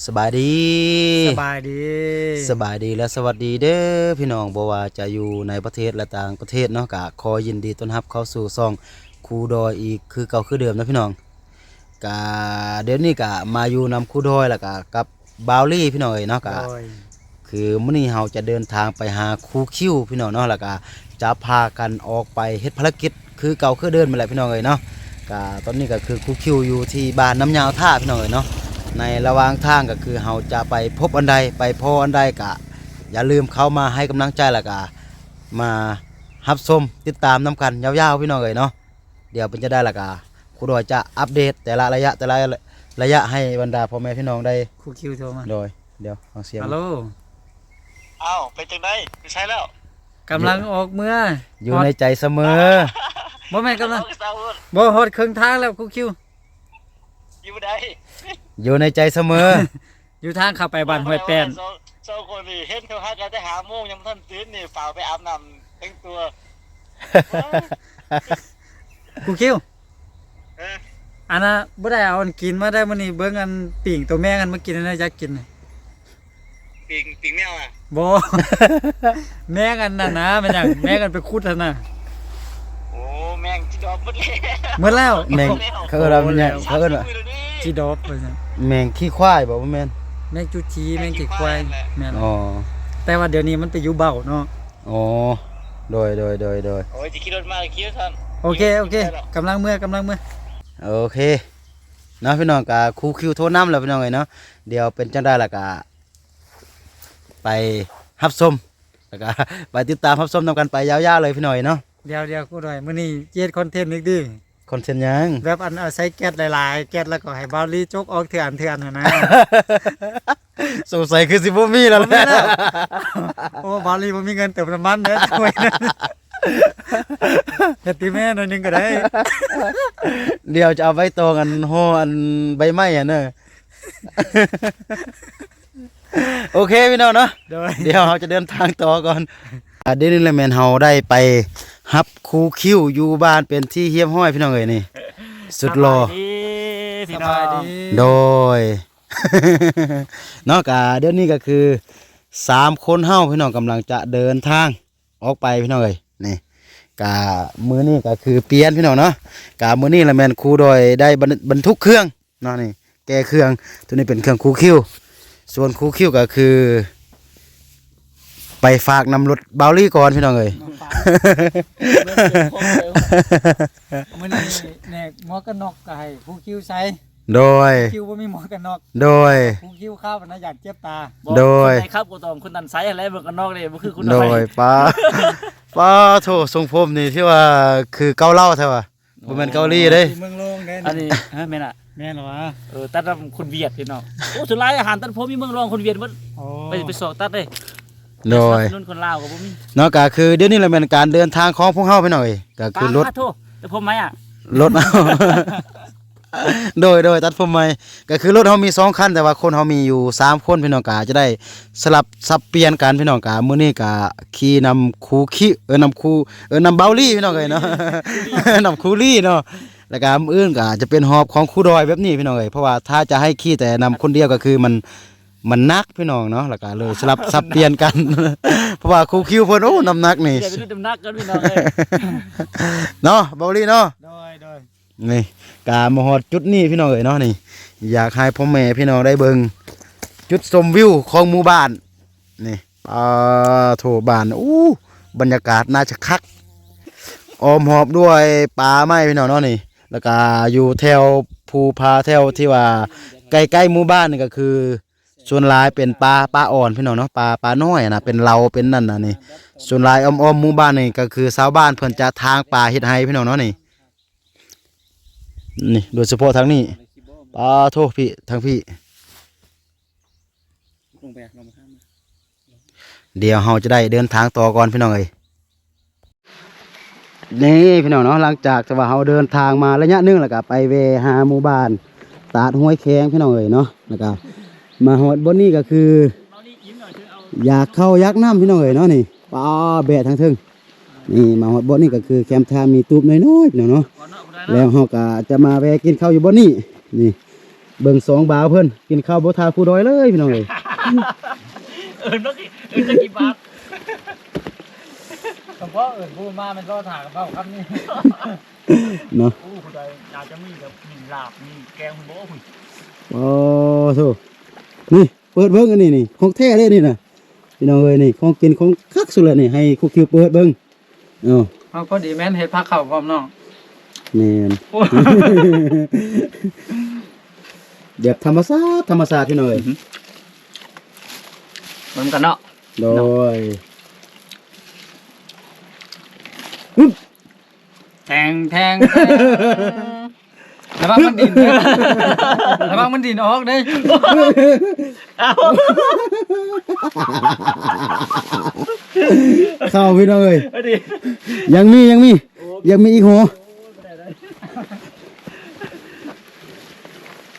ສະບາຍດີ ສະບາຍດີ ສະບາຍດີ ແລະ ສະຫວັດດີເດີພີ່ນ້ອງ ບໍ່ວ່າຈະຢູ່ໃນປະເທດ ແລະ ຕ່າງປະເທດເນາະ ກະຂໍຍິນດີຕ້ອນຮັບເຂົ້າສູ່ຊ່ອງຄູດອຍອີກຄືເກົ່າຄືເດີມເນາະພີ່ນ້ອງ. ກະດຽວນີ້ກະມາຢູ່ນຳຄູດອຍ ແລ້ວກະກັບບ່າວລີພີ່ນ້ອງເອີຍເນາະ. ກະ ໂດຍ ຄືມື້ນີ້ເຮົາຈະເດີນທາງໄປຫາຄູຄິວພີ່ນ້ອງເນາະ ແລ້ວກະຈະພາກັນອອກໄປເຮັດພາລະກິດ ຄືເກົ່າຄືເດີມແມ່ນແຫຼະພີ່ນ້ອງເອີຍເນາະ. ກະຕອນນີ້ກະຄືຄູຄິວຢູ່ທີ່ບ້ານນ້ຳຍາວທ່າພີ່ນ້ອງເອີຍເນາະ. ໃນລະຫວ່າງທາງກະຄືເຮົາຈະໄປພົບອັນໃດ ໄປພໍ້ອັນໃດ ກະຢ່າລືມເຂົ້າມາໃຫ້ກຳລັງໃຈ ແລ້ວກະມາຮັບຊົມຕິດຕາມນຳກັນຍາວໆພີ່ນ້ອງເອີຍເນາະ. ດຽວເປັນຈັ່ງໃດ ແລ້ວກະຄູດອຍຈະອັບເດດແຕ່ລະໄລຍະ ແຕ່ລະໄລຍະໃຫ້ບັນດາພໍ່ແມ່ພີ່ນ້ອງໄດ້ ຄູຄິວໂທມາ ໂດຍ ດຽວຟັງສຽງ ຮັລໂຫຼ ອ້າວ ເປັນຈັ່ງໃດ ຢູ່ໃສແລ້ວ? ກຳລັງອອກເມືອ ຢູ່ໃນໃຈສະເໝີ ບໍ່ແມ່ນກຳລັງ ບໍ່ ຮອດເຄິ່ງທາງແລ້ວຄູຄິວ ຢູ່ໃດ ຢູ່ໃນໃຈສະເໝີ ຢູ່ທາງເຂົ້າໄປບ້ານຫ້ວຍແປ້ນ ສອງ ສອງຄົນນີ້ເຫັນເຂົາຫາກັນແຕ່ຫ້າໂມງ ຍັງບໍ່ທັນຕື່ນນີ້ ຟ້າວໄປອາບນ້ຳແຕ່ງຕົວ ຄູຄິວ ເອີ ອັນນ່າ ບໍ່ໄດ້ເອົາອັນກິນມາໄດ້ມື້ນີ້ ເບິ່ງອັນປີ້ງໂຕແມງຫັ້ນມາກິນຫັ້ນນະ ຢາກກິນ ປີ້ງ ປີ້ງແມວອະ ບໍ່ ແມງອັນນັ້ນນະ ແມ່ນຫຍັງ ແມງອັນໄປຂຸດຫັ້ນນະ ໂອ້ ແມງຈີດອບໝົດແລ້ວ ໝົດແລ້ວ ແມງ ເຂົາເອີ້ນວ່າແມ່ນຫຍັງ ເຂົາເອີ້ນວ່າຈີດອບວ່າຊັ້ນ ແມງຂີ້ຄວາຍບໍ່? ບໍ່ແມ່ນ ແມງຈູດຈີ ແມງຂີ້ຄວາຍ ແມ່ນ ອໍ ແຕ່ວ່າດຽວນີ້ມັນໄປຢູ່ເບົາເນາະ ອໍ ໂດຍ ໂດຍ ໂດຍ ໂດຍ ໂອ້ຍ ຊິຂີ່ລົດມາກໍຂີ່ເທົ່ານັ້ນ ໂອເຄ ໂອເຄ ກຳລັງເມືອ ກຳລັງເມືອ ໂອເຄເນາະ ພີ່ນ້ອງ ກະຄູຄິວໂທນຳແລ້ວພີ່ນ້ອງເອີຍເນາະ ດຽວເປັນຈັ່ງໃດລະກະ ໄປຮັບຊົມ ແລ້ວກະໄປຕິດຕາມຮັບຊົມນຳກັນໄປຍາວໆເລີຍພີ່ນ້ອງເນາະ. ດຽວໆ ຄູດອຍ ມື້ນີ້ເຮັດຄອນເທັນອີກຕິ ຄອນເທັນຫຍັງ? ແບບອັນເອົາໃສ່ແກັດຫຼາຍໆ ແກັດແລ້ວກໍໃຫ້ບ່າວລີຈົກອອກເທື່ອອັນເທື່ອຫັ້ນນະ ສົງໄສຄືຊິບໍ່ມີແລ້ວແຫຼະ ໂອ້ ບ່າວລີບໍ່ມີເງິນເຕີມນ້ຳມັນເດ້ ເຮັດຕິແມ່ໜ້ອຍໜຶ່ງກໍໄດ້ ດຽວຈະເອົາໃບຕອງອັນຫໍ່ອັນໃບໄມ້ຫັ້ນເດີ. ໂອເຄພີ່ນ້ອງເນາະ ໂດຍ ດຽວເຮົາຈະເດີນທາງຕໍ່ກ່ອນ ອາ ດຽວນີ້ລະແມ່ນເຮົາໄດ້ໄປຮັບຄູຄິວຢູ່ບ້ານເປັນທີ່ຮຽບຮ້ອຍພີ່ນ້ອງເອີຍ ນີ້ ສຸດຫຼໍ່ ສະບາຍດີພີ່ນ້ອງ ໂດຍ ເນາະ ກະດຽວນີ້ກະຄືສາມຄົນເຮົາພີ່ນ້ອງກຳລັງຈະເດີນທາງ ອອກໄປພີ່ນ້ອງເອີຍ ນີ້ ກະມື້ນີ້ກະຄືປ່ຽນພີ່ນ້ອງເນາະ ກະມື້ນີ້ລະແມ່ນຄູດອຍໄດ້ບັນ ບັນທຸກເຄື່ອງເນາະ ນີ້ ແກ່ເຄື່ອງ ໂຕນີ້ເປັນເຄື່ອງຄູຄິວ ສ່ວນຄູຄິວກະຄືໄປຝາກນຳລົດບ່າວລີກ່ອນພີ່ນ້ອງເອີຍ ມາຝາກ ມື້ນີ້ແນກໝວກກັນນັອກກະໃຫ້ຄູຄິວໃສ່ ໂດຍ ຄູຄິວບໍ່ມີໝວກກັນນັອກ ໂດຍ ຄູຄິວຄາບນະ ຢ້ານເຈັບຕາ ໂດຍ ໃສ່ຄາບກໍຕ້ອງຄົນນັ້ນໃສ່ຫັ້ນແຫຼະ ໝວກກັນນັອກນີ້ບໍ່ຄືຄົນ ໂດຍ ປາ ປາໂທ້ ຊົງຜົມນີ້ຖືວ່າຄືເກົາເຫຼົ່າແທ້ວ່າ ບໍ່ແມ່ນເກົາຫຼີເດ້ ເມືອງລອງເດ້ ອັນນີ້ ຮະ ແມ່ນອະ ແມ່ນຫວາ ເອີ ຕັດນຳຄົນຫວຽດພີ່ນ້ອງ ໂອ້ ສ່ວນຫຼາຍອາຫານຕັດຜົມມີເມືອງລອງ ຄົນຫວຽດໝົດ ໂອ້ ໄປ ໄປຊອກຕັດເດ້ ໂດຍ ສະໜັບສະໜູນຄົນລາວກໍບໍ່ມີ ເນາະ ກະຄືດຽວນີ້ລະແມ່ນການເດີນທາງຂອງພວກເຮົາພີ່ນ້ອງເອີຍ ກະຄືລົດ ປາໂທ້ ແຕ່ຜົມໃໝ່ອະ ລົດ ໂດຍ ໂດຍ ຕັດຜົມໃໝ່ ກະຄືລົດເຮົາມີສອງຄັນ ແຕ່ວ່າຄົນເຮົາມີຢູ່ສາມຄົນພີ່ນ້ອງ ກະຈະໄດ້ສະຫຼັບສັບປ່ຽນກັນພີ່ນ້ອງ ກະມື້ນີ້ກະຂີ່ນຳຄູຄີ ເອີ ນຳຄູ ເອີ ນຳບ່າວລີພີ່ນ້ອງເອີຍເນາະ ນຳຄູລີເນາະ ແລ້ວກະມື້ອື່ນກະຈະເປັນຮອບຂອງຄູດອຍແບບນີ້ພີ່ນ້ອງເອີຍ ເພາະວ່າຖ້າຈະໃຫ້ຂີ່ແຕ່ນຳຄົນດຽວກະຄືມັນ ມັນໜັກພີ່ນ້ອງເນາະ ແລ້ວກະເລີຍສະຫຼັບສັບປ່ຽນກັນ ເພາະວ່າຄູຄິວເພິ່ນ ໂອ້ ນ້ຳໜັກນີ້ ຊິໄດ້ໄປຫຼຸດນ້ຳໜັກກັນພີ່ນ້ອງເອີຍ ເນາະ ບ່າວລີເນາະ ໂດຍ ໂດຍ ນີ້ ກະມາຮອດຈຸດນີ້ພີ່ນ້ອງເອີຍເນາະ ນີ້ ຢາກໃຫ້ພໍ່ແມ່ພີ່ນ້ອງໄດ້ເບິ່ງຈຸດຊົມວິວຂອງໝູ່ບ້ານ ນີ້ ປາໂທ້ ບ້ານ ອູ້ ບັນຍາກາດໜ້າຈະຄັກ ອ້ອມຮອບດ້ວຍປ່າໄມ້ພີ່ນ້ອງເນາະ ນີ້ ແລ້ວກະຢູ່ແຖວພູຜາ ແຖວທີ່ວ່າໃກ້ໆໝູ່ບ້ານນີ້ກະຄື ສ່ວນຫຼາຍເປັນປາ ປາອ່ອນພີ່ນ້ອງເນາະ ປາ ປານ້ອຍນະ ເປັນເລົາ ເປັນນັ້ນນະ ນີ້ ສ່ວນຫຼາຍອ້ອມໆໝູ່ບ້ານນີ້ກະຄືຊາວບ້ານເພິ່ນຈະທາງປາເຮັດໄຮ່ພີ່ນ້ອງເນາະ ນີ້ ນີ້ ໂດຍສະເພາະທາງນີ້ ປາໂທ້ ພີ່ ທາງພີ່ ລົງໄປ ລົງໄປທາງນັ້ນ ດຽວເຮົາຈະໄດ້ເດີນທາງຕໍ່ກ່ອນພີ່ນ້ອງເອີຍ. ນີ້ພີ່ນ້ອງເນາະ ຫຼັງຈາກທີ່ວ່າເຮົາເດີນທາງມາໄລຍະໜຶ່ງ ແລ້ວກະໄປແວ່ຫາໝູ່ບ້ານຕາດຫ້ວຍແຄງພີ່ນ້ອງເອີຍເນາະ ແລ້ວກະມາຮອດບ່ອນນີ້ກະຄືຢາກເຂົ້າຢາກນ້ຳພີ່ນ້ອງເອີຍເນາະ ນີ້ ປາ ແບດທາງເທິງ ນີ້ ມາຮອດບ່ອນນີ້ກະຄືແຄມທາງມີຕູບນ້ອຍໆພີ່ນ້ອງເນາະ ແລ້ວເຮົາກະຈະມາແວ່ກິນເຂົ້າຢູ່ບ່ອນນີ້ ນີ້ ເບິ່ງສອງບ່າວເພິ່ນກິນເຂົ້າບໍ່ຖ້າຄູດອຍເລີຍພີ່ນ້ອງເອີຍ. ເອີ້ນວ່າ ເອີ້ນຈັກກີ່ບາດ ສະເພາະເອີ້ນຜູ້ມາແມ່ນລໍຖ້າກັບເວົ້າຄຳນີ້ເນາະ. ໂອ້ ຜູ້ໃດຢາກຈະມີແບບມີລາບມີແກງບໍ່ພຸ້ນ. ອໍ ໂທ້ ນີ້ ເປີດເບິ່ງອັນນີ້ນີ້ ຂອງແທ້ເດ້ນີ້ນະ ພີ່ນ້ອງເອີຍ. ນີ້ຂອງກິນຂອງຄັກສຸດແລ້ວນີ້ ໃຫ້ຄູຄິວເປີດເບິ່ງ. ເອົາ ເອົາ ພໍດີແມ່ນເຮັດພາເຂົ້າພ້ອມນ້ອງ. ແມ່ນ ໂອ້ ແບບທຳມະຊາດ ທຳມະຊາດພີ່ນ້ອງເອີຍ. ອືຮຶ ເບິ່ງກັນເນາະ. ໂດຍ ອືມ ແທງ ແທງ ແທງ ລະວັງມັນດິນເດີ ລະວັງມັນດິນອອກເດີ. ເຂົ້າພີ່ນ້ອງເອີຍ ຍັງມີ ຍັງມີ ຍັງມີອີກຫໍ.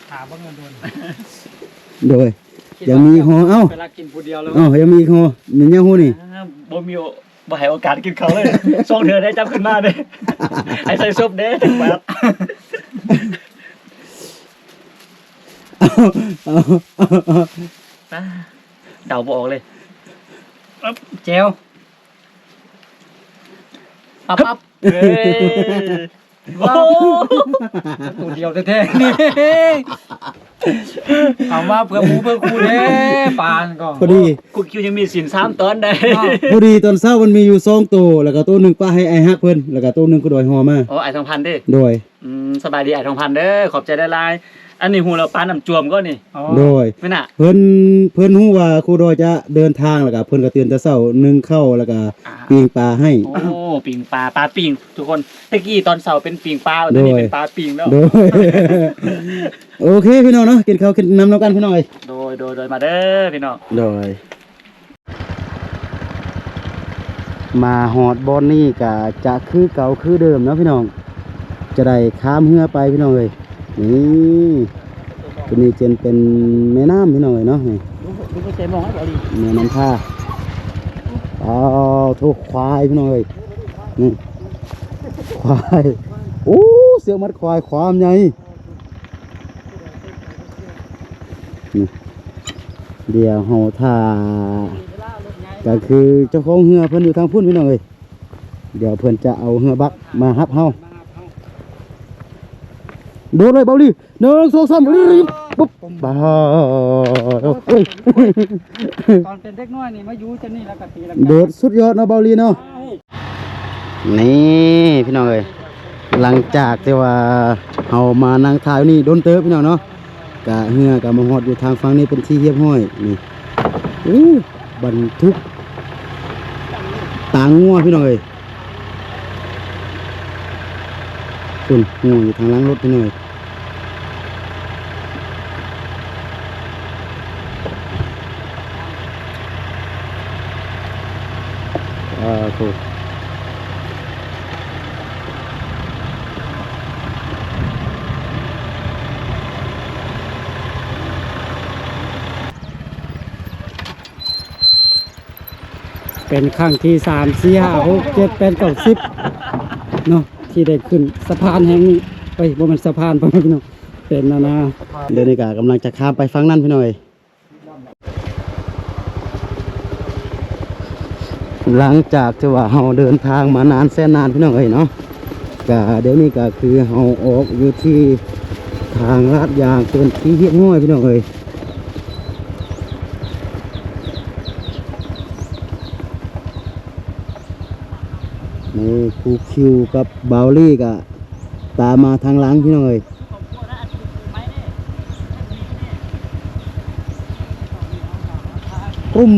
ຖ້າເບິ່ງດົນ ໂດຍ ຍັງມີອີກຫໍ. ເອົ້າ ໄປລັກກິນຜູ້ດຽວແລ້ວ ເອົ້າ ຍັງມີອີກຫໍ. ແມ່ນຫຍັງຫໍນີ້? ອ່າ ບໍ່ມີ ບໍ່ໃຫ້ໂອກາດກິນເຂົ້າເລີຍ. ສອງເທື່ອໄດ້ຈັບຂຶ້ນມາເດ້ ໃຫ້ໃສ່ສົບເດ້ຈັກບາດ. ເອົາ ເອົາ ເອົາ ເອົາ ເດົາບໍ່ອອກເລີຍ. ແຈ່ວ ປັບ ປັບ ເອີຍ ວ້າວ ໂຕດຽວແທ້ໆ ນີ້ ເອົາມາເພື່ອໝູ່ເພື່ອຄູ່ເດ້. ປານກໍ ພໍດີ ຄຸກຄິວຍັງມີສິນສາມຕອນໄດ້. ພໍດີຕອນເຊົ້າມັນມີຢູ່ສອງໂຕ ແລ້ວກໍໂຕໜຶ່ງປະໃຫ້ອ້າຍຮັກເພິ່ນ ແລ້ວກໍໂຕໜຶ່ງຄູດອຍຫໍ່ມາ. ໂອ້ ອ້າຍທອງພັນເດ້. ໂດຍ ອືມ ສະບາຍດີອ້າຍທອງພັນເດີ ຂອບໃຈຫຼາຍໆ. ອັນນີ້ຮູ້ແລ້ວ ປານ້ຳຈວມກໍນີ້. ອໍ ໂດຍ ແມ່ນນະ ເພິ່ນ ເພິ່ນຮູ້ວ່າຄູດອຍຈະເດີນທາງ ແລ້ວກໍເພິ່ນກໍຕື່ນແຕ່ເຊົ້າ ໜຶ້ງເຂົ້າ ແລ້ວກໍ ອ່າ ປີ້ງປາໃຫ້. ໂອ້ ປີ້ງປາ ປາປີ້ງທຸກຄົນ. ແຕ່ກີ້ຕອນເຊົ້າເປັນປີ້ງປາ ໂດຍ ດຽວນີ້ເປັນປາປີ້ງແລ້ວ. ໂດຍ ໂອເຄພີ່ນ້ອງເນາະ ກິນເຂົ້າກິນນ້ຳນຳກັນພີ່ນ້ອງເອີຍ. ໂດຍ ໂດຍ ໂດຍ ມາເດີພີ່ນ້ອງ. ໂດຍ ມາຮອດບ່ອນນີ້ກະຈະຄືເກົ່າຄືເດີມເນາະພີ່ນ້ອງ ຈະໄດ້ຂ້າມເຮືອໄປພີ່ນ້ອງເອີຍ. ນີ້ ຕົວນີ້ຈະເປັນແມ່ນ້ຳພີ່ນ້ອງເອີຍເນາະ ນີ້ ແມ່ນ້ຳທາ. ອ້າວ ໂທ້ ຄວາຍພີ່ນ້ອງເອີຍ ນີ້ ຄວາຍ. ໂອ້ ເຊືອກມັດຄວາຍ ຄວາມໃຫຍ່. ນີ້ ດຽວເຮົາຖ້າ ກໍຄືເຈົ້າຂອງເຮືອເພິ່ນຢູ່ທາງພຸ້ນພີ່ນ້ອງເອີຍ. ດຽວເພິ່ນຈະເອົາເຮືອບັກມາຮັບເຮົາ. ໂດດເລີຍເບົາລີ ໜຶ່ງ ສອງ ສາມ ປຸບ ບາ ໂອ້ຍ ຕອນເປັນເດັກນ້ອຍນີ້ມາຢູ່ຈະນີ້ແລ້ວກໍຕີລັງກາ ໂດດສຸດຍອດເນາະເບົາລີເນາະ. ນີ້ພີ່ນ້ອງເອີຍ ຫຼັງຈາກທີ່ວ່າເຮົາມານັ່ງຖ່າຍຢູ່ນີ້ດົນເຕີບພີ່ນ້ອງເນາະ ກະເຮືອກະມາຮອດຢູ່ທາງຝັ່ງນີ້ເປັນທີ່ຮຽບຮ້ອຍ. ນີ້ ໂອ້ ບັນທຸກຕາງົວພີ່ນ້ອງເອີຍ ພຸ້ນ ງົວຢູ່ທາງຫຼັງລົດພີ່ນ້ອງເອີຍ. ອ່າ ໂທ້ ເປັນຄັ້ງທີສາມ ສີ່ ຫ້າ ຫົກ ເຈັດ ແປດ ເກົ້າ ສິບ ເນາະ ທີ່ໄດ້ຂຶ້ນສະພານແຫ່ງນີ້. ເອີຍ ບໍ່ແມ່ນສະພານ ພໍ່ແມ່ພີ່ນ້ອງ ເປັນອັນນ່າ ດຽວນີ້ກະກຳລັງຈະຂ້າມໄປຝັ່ງນັ້ນພີ່ນ້ອງເອີຍ. ຫຼັງຈາກທີ່ວ່າເຮົາເດີນທາງມານານແສນນານພີ່ນ້ອງເອີຍເນາະ ກະດຽວນີ້ກະຄືເຮົາອອກຢູ່ທີ່ທາງລາດຢາງເປັນທີ່ຮຽບຮ້ອຍພີ່ນ້ອງເອີຍ. ນີ້ ຄູຄິວກັບບາວລີກະຕາມມາທາງຫຼັງພີ່ນ້ອງເອີຍ. ປຸ້ມ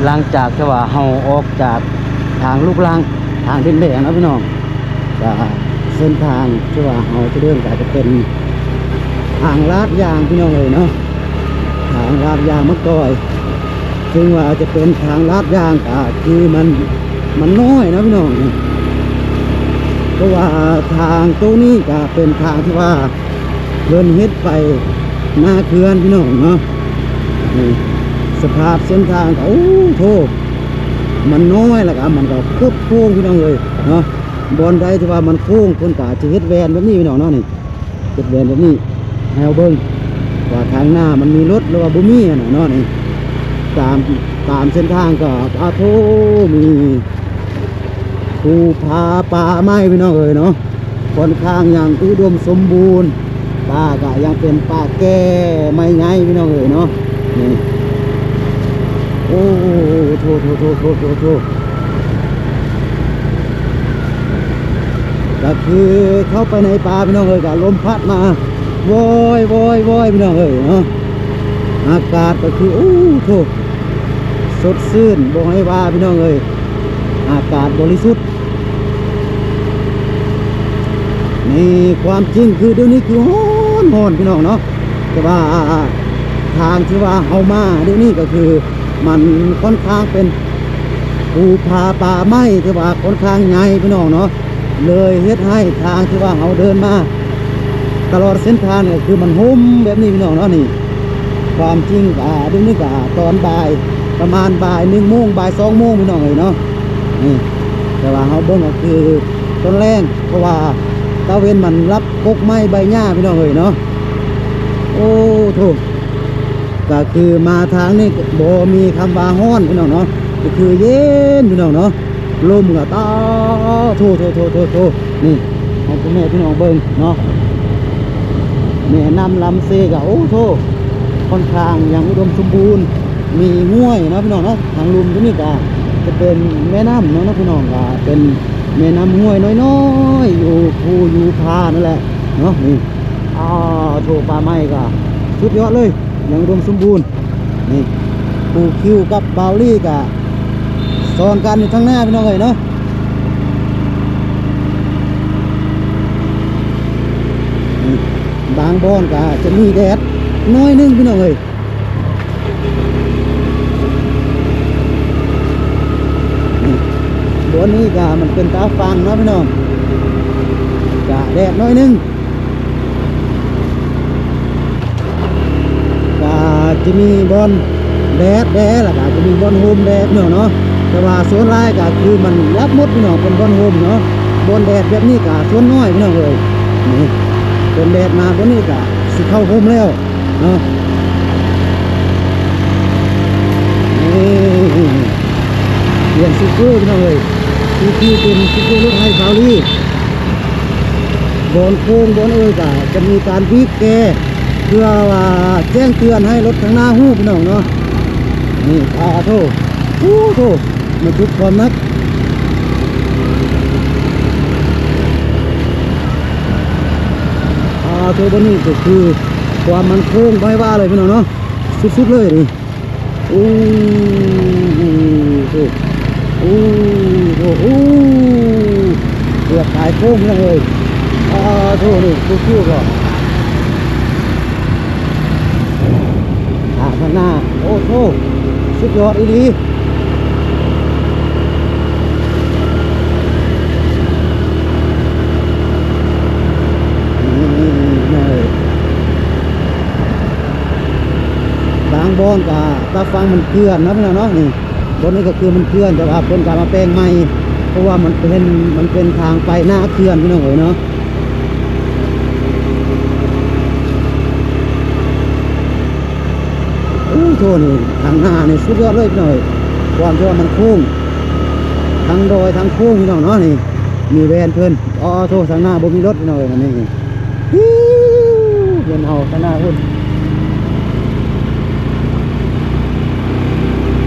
ຫຼັງຈາກທີ່ວ່າເຮົາອອກຈາກທາງລູກລັງ ທາງດິນແດງເນາະພີ່ນ້ອງ ກະເສັ້ນທາງທີ່ວ່າເຮົາຈະເດີນກະຈະເປັນທາງລາດຢາງພີ່ນ້ອງເອີຍເນາະ ທາງລາດຢາງມາກ່ອຍ. ເຊິ່ງວ່າຈະເປັນທາງລາດຢາງກະຄືມັນ ມັນນ້ອຍເນາະພີ່ນ້ອງ ເພາະວ່າທາງໂຕນີ້ກະເປັນທາງທີ່ວ່າເພິ່ນເຮັດໄປໜ້າເຂື່ອນພີ່ນ້ອງເນາະ. ນີ້ ສະພາບເສັ້ນທາງກະ ໂອ້ໂທ້ ມັນນ້ອຍ ແລ້ວກະມັນກະຄົດໂຄ້ງພີ່ນ້ອງເອີຍເນາະ. ບ່ອນໃດທີ່ວ່າມັນໂຄ້ງ ເພິ່ນກໍອາດຈະເຮັດແວ່ນແບບນີ້ພີ່ນ້ອງເນາະ ນີ້ ເຮັດແວ່ນແບບນີ້ໃຫ້ເຮົາເບິ່ງວ່າທາງໜ້າມັນມີລົດ ຫຼືວ່າບໍ່ມີຫັ້ນນະເນາະ ນີ້ ຕາມ ຕາມເສັ້ນທາງກໍ ອາໂທ້ ມີພູຜາປ່າໄມ້ພີ່ນ້ອງເອີຍເນາະ ຄ່ອນຂ້າງຍັງອຸດົມສົມບູນ ປ່າກະຍັງເປັນປ່າແກ່ໄມ້ໃຫຍ່ພີ່ນ້ອງເອີຍເນາະ ນີ້ ໂອ້ ໂທ້ໆໆໆໆ ກະຄືເຂົ້າໄປໃນປ່າພີ່ນ້ອງເອີຍ ກະລົມພັດມາ ວອຍໆໆ ພີ່ນ້ອງເອີຍເນາະ ອາກາດກໍຄື ໂອ້ ໂທ້ ສົດຊື່ນ ບໍ່ໃຫ້ວ່າພີ່ນ້ອງເອີຍ ອາກາດບໍລິສຸດ ນີ້ ຄວາມຈິງຄືດຽວນີ້ຄືຮ້ອນ ຮ້ອນພີ່ນ້ອງເນາະ ແຕ່ວ່າທາງທີ່ວ່າເຮົາມາດຽວນີ້ກໍຄື ມັນຄ່ອນຂ້າງເປັນພູຜາປ່າໄມ້ທີ່ວ່າຄ່ອນຂ້າງໃຫຍ່ພີ່ນ້ອງເນາະ ເລີຍເຮັດໃຫ້ທາງທີ່ວ່າເຮົາເດີນມາຕະຫຼອດເສັ້ນທາງນີ້ ກໍຄືມັນຮົ່ມແບບນີ້ພີ່ນ້ອງເນາະ ນີ້ ຄວາມຈິງ ອາ ດຽວນີ້ກະຕອນບ່າຍ ປະມານບ່າຍໜຶ່ງໂມງ ບ່າຍສອງໂມງພີ່ນ້ອງເອີຍເນາະ ນີ້ ແຕ່ວ່າເຮົາເບິ່ງກໍຄືຕອນແລງ ເພາະວ່າຕາເວັນມັນລັບກົກໄມ້ໃບຫຍ້າພີ່ນ້ອງເອີຍເນາະ ໂອ້ ໂທ້ ກະຄືມາທາງນີ້ບໍ່ມີຄຳວ່າຮ້ອນພີ່ນ້ອງເນາະ ກໍຄືເຢັນພີ່ນ້ອງເນາະ ລົມກໍຕາ ໂທ້ໆໆໆ ນີ້ ໃຫ້ພໍ່ແມ່ພີ່ນ້ອງເບິ່ງເນາະ ແມ່ນ້ຳລຳເຊກໍ ໂອ້ໂທ້ ຄ່ອນຂ້າງຍັງອຸດົມສົມບູນ ມີຫ້ວຍເນາະພີ່ນ້ອງເນາະ ທາງລຸ່ມຕົວນີ້ກໍຈະເປັນແມ່ນ້ຳເນາະ ພີ່ນ້ອງ ກໍເປັນແມ່ນ້ຳຫ້ວຍນ້ອຍໆ ຢູ່ພູຢູ່ຜານັ້ນແຫຼະເນາະ ນີ້ ອ້າໂທ້ ປ່າໄມ້ກໍສຸດຍອດເລີຍ ຍັງອຸດົມສົມບູນ ນີ້ ຄູຄິວກັບບ່າວລີກະສອນກັນຢູ່ທາງໜ້າພີ່ນ້ອງເອີຍເນາະ ນີ້ ບາງບ່ອນກະຈະມີແດດໜ້ອຍໜຶ່ງພີ່ນ້ອງເອີຍ ນີ້ ບ່ອນນີ້ກະມັນເປັນຕາຝັ່ງເນາະພີ່ນ້ອງ ກະແດດໜ້ອຍໜຶ່ງ ກະຈະມີບ່ອນແດດແດ່ ແລ້ວກະຈະມີບ່ອນຮົ່ມແດ່ພີ່ນ້ອງເນາະ ແຕ່ວ່າສ່ວນຫຼາຍກະຄືມັນຍັບໝົດພີ່ນ້ອງ ເປັນບ່ອນຮົ່ມເນາະ ບ່ອນແດດແບບນີ້ກະສ່ວນໜ້ອຍພີ່ນ້ອງເອີຍ ນີ້ ເປັນແດດມາບ່ອນນີ້ກະຊິເຂົ້າຮົ່ມແລ້ວເນາະ ນີ້ ປ່ຽນຊຸບເຟີພີ່ນ້ອງເອີຍ ຄືເປັນຊຸບເຟີລົດໄຮບ່າວລີ ບ່ອນໂຄ້ງບ່ອນເອີຍກະຈະມີການບີບແກ ເພື່ອວ່າແຈ້ງເຕືອນໃຫ້ລົດທາງໜ້າຮູ້ພີ່ນ້ອງເນາະ ນີ້ ອາໂທ້ ໂອ້ໂທ້ ບັນທຸກຄວາມໜັກ ອາໂທ້ ບ່ອນນີ້ກໍຄືຄວາມມັນໂຄ້ງ ບໍ່ໃຫ້ວ່າເລີຍພີ່ນ້ອງເນາະ ສຸດໆເລີຍນີ້. ໂອ້ໂຫ ໂອ້ໂຫ ໂອ້ ເກືອບຕາຍໂຄ້ງແລ້ວເອີຍ ອ້າໂທ້ ນີ້ຄືໆບໍ່ ຂາຂ້າງໜ້າ ໂອ້ໂທ້ ສຸດຍອດອີ່ຫຼີ ນີ້ ນີ້ ນີ້. ບາງບ່ອນກະຕາຝັ່ງມັນເຈື່ອນເນາະພີ່ນ້ອງເນາະ ນີ້ ບ່ອນນີ້ກໍຄືມັນເຈື່ອນ ແຕ່ວ່າເພິ່ນກະມາແປງໃໝ່ ເພາະວ່າມັນເປັນ ມັນເປັນທາງໄປໜ້າເຂື່ອນພີ່ນ້ອງເອີຍເນາະ ໂອ້ໂທ້ ນີ້ທາງໜ້ານີ້ສຸດຍອດເລີຍພີ່ນ້ອງເອີຍ ຄວາມທີ່ວ່າມັນໂຄ້ງ ທັງດອຍທັງໂຄ້ງພີ່ນ້ອງເນາະ ນີ້ ມີແວ່ນເພິ່ນ ອໍໂທ້ ທາງໜ້າບໍ່ມີລົດພີ່ນ້ອງເອີຍ ອັນນີ້ ວິວ ເຫັນເຮົາທາງໜ້າພຸ້ນ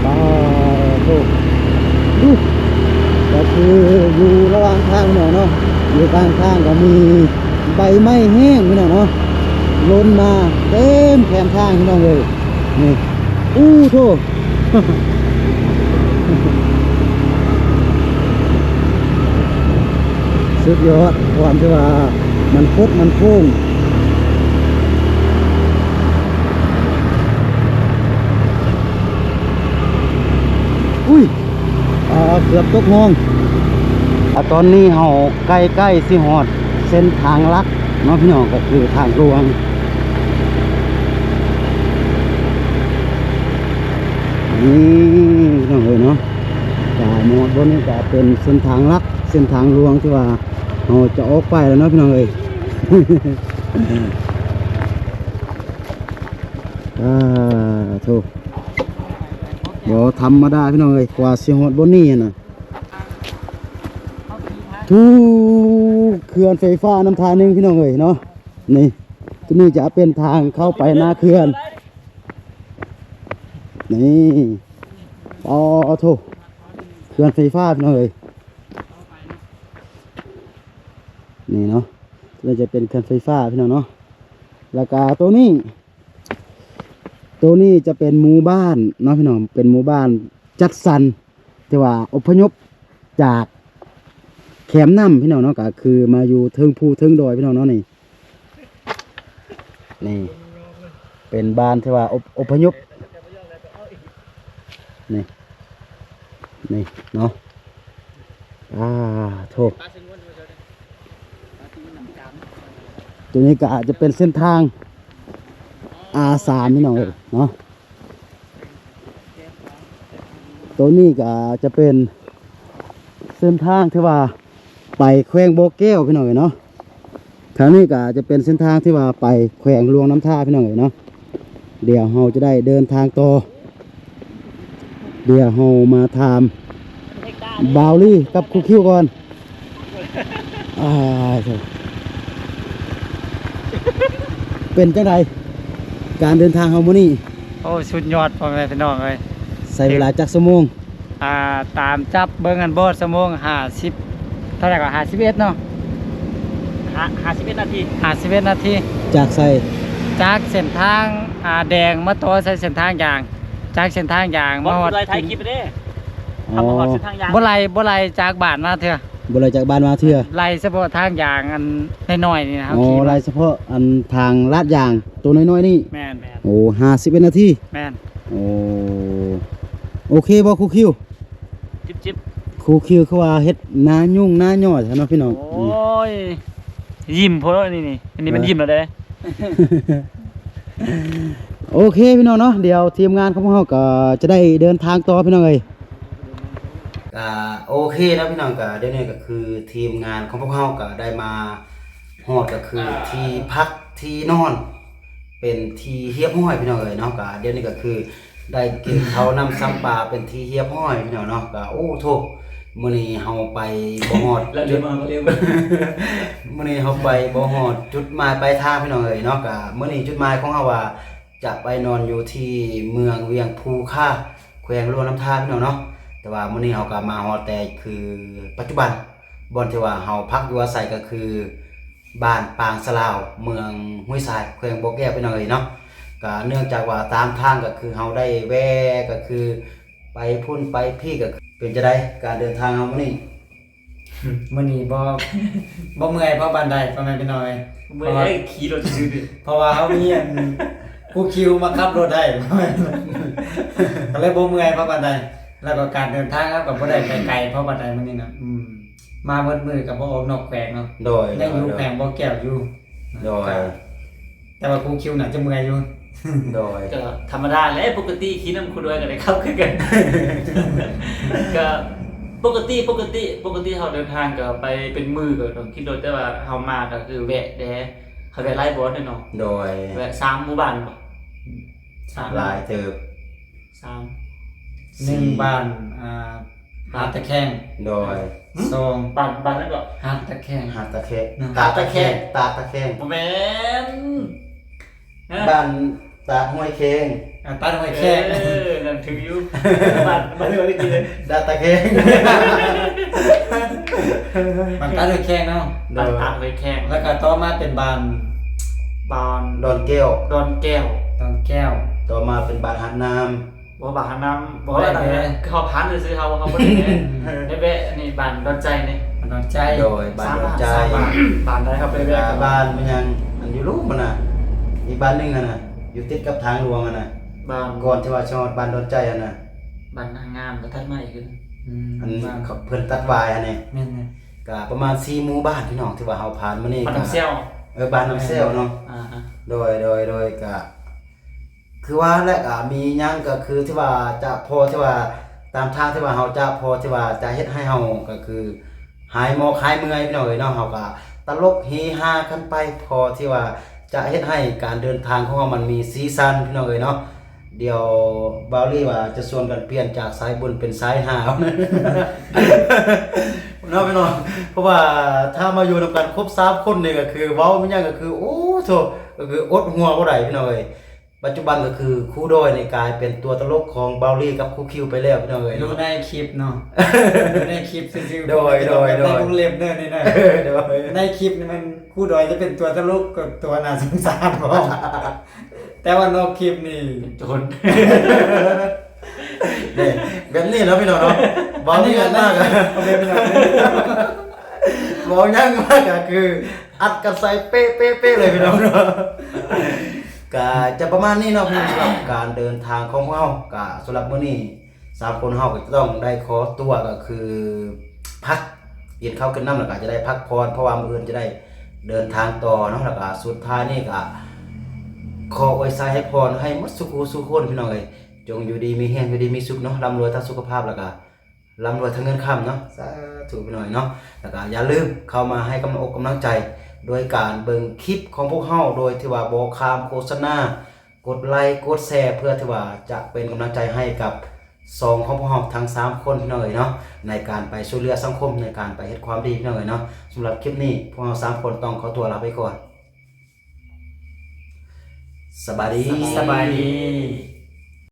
ປາໂທ ອຸ ກໍຄືຢູ່ລະຫວ່າງທາງເນາະ ຢູ່ກາງທາງກໍມີໃບໄມ້ແຫ້ງພີ່ນ້ອງເນາະ ຫຼົ່ນມາເຕັມແຄມທາງພີ່ນ້ອງເອີຍ ນີ້ ອູໂທ ສຸດຍອດ ຄວາມທີ່ວ່າມັນຄົດມັນໂຄ້ງ ອຸ້ຍ ອ່າ ເກືອບຕົກຮ່ອງ ອ່າ ຕອນນີ້ເຮົາໃກ້ໆຊິຮອດເສັ້ນທາງຫຼັກເນາະພີ່ນ້ອງ ກໍຄືທາງຫຼວງ ນີ້ພີ່ນ້ອງເອີຍເນາະ ກະມໍ ບ່ອນນີ້ກໍເປັນເສັ້ນທາງຫຼັກ ເສັ້ນທາງຫຼວງທີ່ວ່າເຮົາຈະອອກໄປແລ້ວເນາະ ພີ່ນ້ອງເອີຍ. ອາ ໂທ້ ບໍ່ທຳມະດາ ພີ່ນ້ອງເອີຍ ກວ່າຊິຮອດບ່ອນນີ້ຫັ້ນນະ. ໂອ້ ເຂື່ອນໄຟຟ້ານ້ຳທາໜຶ່ງ ພີ່ນ້ອງເອີຍເນາະ. ນີ້ ຕົວນີ້ຈະເປັນທາງເຂົ້າໄປໜ້າເຂື່ອນ. ນີ້ ອໍ ໂທ້ ເຂື່ອນໄຟຟ້າ ພີ່ນ້ອງເອີຍ. ນີ້ເນາະ ຕົວນີ້ຈະເປັນເຂື່ອນໄຟຟ້າ ພີ່ນ້ອງເນາະ. ແລ້ວກະຕົວນີ້ ຕົວນີ້ຈະເປັນໝູ່ບ້ານເນາະ ພີ່ນ້ອງ ເປັນໝູ່ບ້ານຈັດສັນ ທີ່ວ່າອົບພະຍົບຈາກແຄມນ້ຳ ພີ່ນ້ອງເນາະ ກໍຄືມາຢູ່ເທິງພູເທິງດອຍ ພີ່ນ້ອງເນາະ. ນີ້ ນີ້ເປັນບ້ານທີ່ວ່າອົບ ອົບພະຍົບ ນີ້ ນີ້ເນາະ. ອາ ໂທ້ ຕົວນີ້ກໍອາດຈະເປັນເສັ້ນທາງ ອາ ສາມ ພີ່ນ້ອງເອີຍເນາະ. ຕົວນີ້ກໍຈະເປັນເສັ້ນທາງທີ່ວ່າໄປແຂວງບໍ່ແກ້ວ ພີ່ນ້ອງເອີຍເນາະ. ທາງນີ້ກໍຈະເປັນເສັ້ນທາງທີ່ວ່າໄປແຂວງຫຼວງນ້ຳທາ ພີ່ນ້ອງເອີຍເນາະ. ດຽວເຮົາຈະໄດ້ເດີນທາງຕໍ່ ດຽວເຮົາມາຖາມບ່າວລີກັບຄູຄິວກ່ອນ. ອາ ເປັນຈັ່ງໃດການເດີນທາງເຮົາມື້ນີ້? ໂອ້ ສຸດຍອດ ພໍ່ແມ່ພີ່ນ້ອງເອີຍ. ໃຊ້ເວລາຈັກຊົ່ວໂມງ? ອ່າ ຕາມຈັບເບິ່ງຫັ້ນບໍ່ ຊົ່ວໂມງຫ້າສິບ ເທົ່າໃດກໍ ຫ້າສິບເອັດເນາະ ຫ້າ ຫ້າສິບເອັດນາທີ ຫ້າສິບເອັດນາທີ. ຈາກໃສ? ຈາກເສັ້ນທາງ ອ່າ ແດງມາຕໍ່ໃສ່ເສັ້ນທາງຢາງ ຈາກເສັ້ນທາງຢາງມາຮອດ ບໍ່ໄດ້ຖ່າຍຄລິບເດ້. ອໍ ທຳມາຮອດເສັ້ນທາງຢາງ ບໍ່ໄລ່ ບໍ່ໄລ່ຈາກບ້ານມາເທື່ອ. ບໍ່ໄລ່ຈາກບ້ານມາເທື່ອ ໄລ່ສະເພາະທາງຢາງອັນນ້ອຍໆນີ້ນະ. ອໍ ໄລ່ສະເພາະອັນທາງລາດຢາງໂຕນ້ອຍໆນີ້. ແມ່ນໆ. ໂອ້ ຫ້າສິບເອັດນາທີ. ແມ່ນ. ໂອ້ ໂອເຄບໍ່ຄູຄິວ? ຈິບໆ. ຄູຄິວຄືວ່າເຮັດໜ້າຫຍຸ້ງໜ້າຫຍໍ້ແທ້ເນາະ ພີ່ນ້ອງ. ໂອ້ຍ ຍິ້ມໂພດນີ້ນີ້ ອັນນີ້ມັນຍິ້ມແລ້ວເດ້. ໂອເຄ ພີ່ນ້ອງເນາະ ດຽວທີມງານຂອງພວກເຮົາກໍຈະໄດ້ເດີນທາງຕໍ່ ພີ່ນ້ອງເອີຍ. ກໍໂອເຄເນາະ ພີ່ນ້ອງ ກໍດຽວນີ້ກໍຄືທີມງານຂອງພວກເຮົາກໍໄດ້ມາຮອດ ກໍຄືທີ່ພັກທີ່ນອນເປັນທີ່ຮຽບຮ້ອຍ ພີ່ນ້ອງເອີຍເນາະ. ກໍດຽວນີ້ກໍຄື ໄດ້ກິນເຂົ້ານ້ຳຊຳປາເປັນທີ່ຮຽບຮ້ອຍ ພີ່ນ້ອງເນາະ. ກໍ ໂອ້ໂທ້ ມື້ນີ້ເຮົາໄປບໍ່ຮອດ ແລ້ວເລີຍມາ ເລີຍມາ ມື້ນີ້ເຮົາໄປບໍ່ຮອດຈຸດໝາຍປາຍທາງ ພີ່ນ້ອງເອີຍເນາະ. ກໍມື້ນີ້ຈຸດໝາຍຂອງເຮົາວ່າຈະໄປນອນຢູ່ທີ່ເມືອງວຽງພູຄາ ແຂວງຫຼວງນ້ຳທາ ພີ່ນ້ອງເນາະ. ແຕ່ວ່າມື້ນີ້ເຮົາກໍມາຮອດແຕ່ຄືປັດຈຸບັນ ບ່ອນທີ່ວ່າເຮົາພັກຢູ່ອາໄສກໍຄື ບ້ານປາງສະລາວ ເມືອງຫ້ວຍຊາຍ ແຂວງບໍ່ແກ້ວ ພີ່ນ້ອງເອີຍເນາະ. ກະເນື່ອງຈາກວ່າຕາມທາງກະຄືເຮົາໄດ້ແວ່ ກະຄືໄປພຸ້ນໄປພີ້ ກະເປັນຈັ່ງໃດການເດີນທາງເຮົາມື້ນີ້? ມື້ນີ້ບໍ່ ບໍ່ເມື່ອຍພໍປານໃດ ພໍ່ແມ່ພີ່ນ້ອງເອີຍ. ເມື່ອຍ ເພາະວ່າ ໄດ້ຂີ່ລົດຊື່ໆ ເພາະວ່າເຮົາມີອັນ ຄູຄິວມາຂັບລົດໃຫ້ ກະເລີຍບໍ່ເມື່ອຍພໍປານໃດ. ແລ້ວກໍການເດີນທາງເຮົາກະບໍ່ໄດ້ໄກໆພໍປານໃດມື້ນີ້ນະ. ອືມ ມາໝົດມື້ກໍບໍ່ອອກນອກແຂວງເນາະ. ໂດຍ ຍັງຢູ່ ໂດຍ ແຂວງບໍ່ແກ້ວຢູ່. ໂດຍ ແຕ່ວ່າຄູຄິວໜ້າຈະເມື່ອຍຢູ່. ໂດຍ ກໍທຳມະດາແຫຼະ ປົກກະຕິຂີ່ນຳຄູດວຍກໍໄດ້ຂັບຄືກັນ. ກໍປົກກະຕິ ປົກກະຕິ ປົກກະຕິເຮົາເດີນທາງກໍໄປເປັນມື້ກໍຕ້ອງຂີ່ລົດ ແຕ່ວ່າເຮົາມາກໍຄືແວະແດ່ ເຮົາແວະຫຼາຍບ່ອນເດ້ເນາະ. ໂດຍ ແວະສາມໝູ່ບ້ານບໍ່? ສາມ ຫຼາຍເຕີບ. ສາມ ໜຶ່ງ ສີ່ ບ້ານ ອ່າ ຫາດຕະແຄງ. ໂດຍ ສອງ ບ້ານ ບ້ານນັ້ນກໍຫາດຕະແຄງ ຫາດຕະແຄງ ເນາະ ຕາດຕະແຄງ ຕາດຕະແຄງ ບໍ່ແມ່ນ ຮະ ບ້ານຕາດຫ້ວຍແຄງ. ອ່າ ຕາດຫ້ວຍແຄງ ເອີ ນັ້ນຖືກຢູ່. ບ້ານ ບ້ານເຮົາໄດ້ກິນເລີຍ ຕາດຕະແຄງ ບ້ານຕາດຫ້ວຍແຄງເນາະ. ໂດຍ ບ້ານຕາດຫ້ວຍແຄງ ແລ້ວກໍຕໍ່ມາເປັນບ້ານ ບ້ານດອນແກ້ວ ດອນແກ້ວ ດອນແກ້ວ ຕໍ່ມາເປັນບ້ານຫາດນ້ຳ. ບໍ່ ບາກຫາດນ້ຳ ບໍ່ ບໍ່ໄດ້ ໄດ້ແດ່ ເຮົາຜ່ານຊື່ໆ ເຮົາ ເຮົາບໍ່ໄດ້ແດ່ ໄດ້ແວະ ອັນນີ້ ບ້ານດອນໃຈນີ້ ບ້ານດອນໃຈ. ໂດຍ ບ້ານດອນໃຈ ສາມບ້ານ ສາມບ້ານ ບ້ານໃດເຮົາໄປແວະ ແລ້ວກໍບ້ານມັນຍັງ ອັນຢູ່ລຸ່ມຫັ້ນນະ ອີກບ້ານໜຶ່ງຫັ້ນນະ ຢູ່ຕິດກັບທາງຫຼວງຫັ້ນນະ ບ້ານ ກ່ອນທີ່ວ່າຊິຮອດບ້ານດອນໃຈຫັ້ນນະ ບ້ານນາງາມ ກໍຕັດໄມ້ຂຶ້ນ ອືມ ອັນ ບ້ານ ເຂົາ ເພິ່ນຕັດຫວາຍຫັ້ນນີ້ ແມ່ນໆ ກໍປະມານສີ່ໝູ່ບ້ານ ພີ່ນ້ອງ ທີ່ວ່າເຮົາຜ່ານມື້ນີ້ ບ້ານນ້ຳແຊວ ເອີ ບ້ານນ້ຳແຊວເນາະ ອ່າຮະ ໂດຍ ໂດຍ ໂດຍ ກໍ ຄືວ່າແຫຼະ ກໍມີຫຍັງກໍຄືທີ່ວ່າຈະພໍທີ່ວ່າຕ ຕາມທາງທີ່ວ່າເຮົາຈະ ພໍທີ່ວ່າຈະເຮັດໃຫ້ເຮົາກໍຄືຫາຍໝອກຫາຍເມື່ອຍ ພີ່ນ້ອງເອີຍເນາະ. ເຮົາກໍຕະຫຼົກເຮຮາກັນໄປ ພໍທີ່ວ່າຈະເຮັດໃຫ້ການເດີນທາງຂອງເຮົາມັນມີສີສັນ ພີ່ນ້ອງເອີຍເນາະ. ດຽວບ່າວລີວ່າຈະຊວນກັນປ່ຽນຈາກສາຍບຸນເປັນສາຍຫ້າວ ເນາະພີ່ນ້ອງ. ເພາະວ່າຖ້າມາຢູ່ນຳກັນຄົບສາມຄົນນີ້ ກໍຄືເວົ້າມີຫຍັງກໍຄື ໂອ້ໂທ້ ກໍຄືອົດຫົວບໍ່ໄດ້ ພີ່ນ້ອງເອີຍ. ປັດຈຸບັນກໍຄືຄູດອຍນີ້ກາຍເປັນຕົວຕະຫຼົກຂອງບ່າວລີກັບຄູຄິວໄປແລ້ວ ພີ່ນ້ອງເອີຍ ຢູ່ໃນຄລິບເນາະ ຢູ່ໃນຄລິບຊື່ໆ ໂດຍ ໂດຍ ໂດຍ ໃນວົງເລັບເດີນີ້ນະ ໂດຍ ໃນຄລິບນີ້ມັນຄູດອຍຈະເປັນຕົວຕະຫຼົກກັບຕົວໜ້າສົງສານພ້ອມ ແຕ່ວ່ານອກຄລິບນີ້ເປັນໂຈນ ນີ້ ແບບນີ້ເນາະ ພີ່ນ້ອງເນາະ. ເວົ້າຫຍັງມາກະ ເວົ້າຫຍັງມາກະຄືອັດກັນໃສ່ເປະໆໆເລີຍ ພີ່ນ້ອງເນາະ. ກະຈະປະມານນີ້ເນາະ ພີ່ນ້ອງ ສຳລັບການເດີນທາງຂອງພວກເຮົາ. ກະສຳລັບມື້ນີ້ສາມຄົນເຮົາກໍຈະຕ້ອງໄດ້ຂໍຕົວ ກໍຄືພັກ ກິນເຂົ້າກິນນ້ຳ ແລ້ວກໍຈະໄດ້ພັກຜ່ອນ ເພາະວ່າມື້ອື່ນຈະໄດ້ເດີນທາງຕໍ່ເນາະ. ແລ້ວກໍສຸດທ້າຍນີ້ກໍຂໍອວຍໄຊໃຫ້ພອນໃຫ້ໝົດສູ່ຄູ່ສູ່ຄົນ ພີ່ນ້ອງເອີຍ ຈົ່ງຢູ່ດີມີແຮງ ຢູ່ດີມີສຸກເນາະ ລ່ຳລວຍທັງສຸຂະພາບ ແລ້ວກໍ ລ່ຳລວຍທັງເງິນຄຳເນາະ ສາທຸ ພີ່ນ້ອງເນາະ. ແລ້ວກໍຢ່າລືມເຂົ້າມາໃຫ້ກຳລັງອົກກຳລັງໃຈ ໂດຍການເບິ່ງຄລິບຂອງພວກເຮົາ ໂດຍທີ່ວ່າບໍ່ຂ້າມໂຄສະນາ ກົດໄລກົດແຊ ເພື່ອທີ່ວ່າຈະເປັນກຳລັງໃຈໃຫ້ກັບຊ່ອງຂອງພວກເຮົາທັງສາມຄົນ ພີ່ນ້ອງເອີຍເນາະ ໃນການໄປຊ່ວຍເຫຼືອສັງຄົມ ໃນການໄປເຮັດຄວາມດີ ພີ່ນ້ອງເອີຍເນາະ. ສຳລັບຄລິບນີ້ ພວກເຮົາສາມຄົນຕ້ອງຂໍຕົວລາໄປກ່ອນ ສະບາຍດີ ສະບາຍດີ.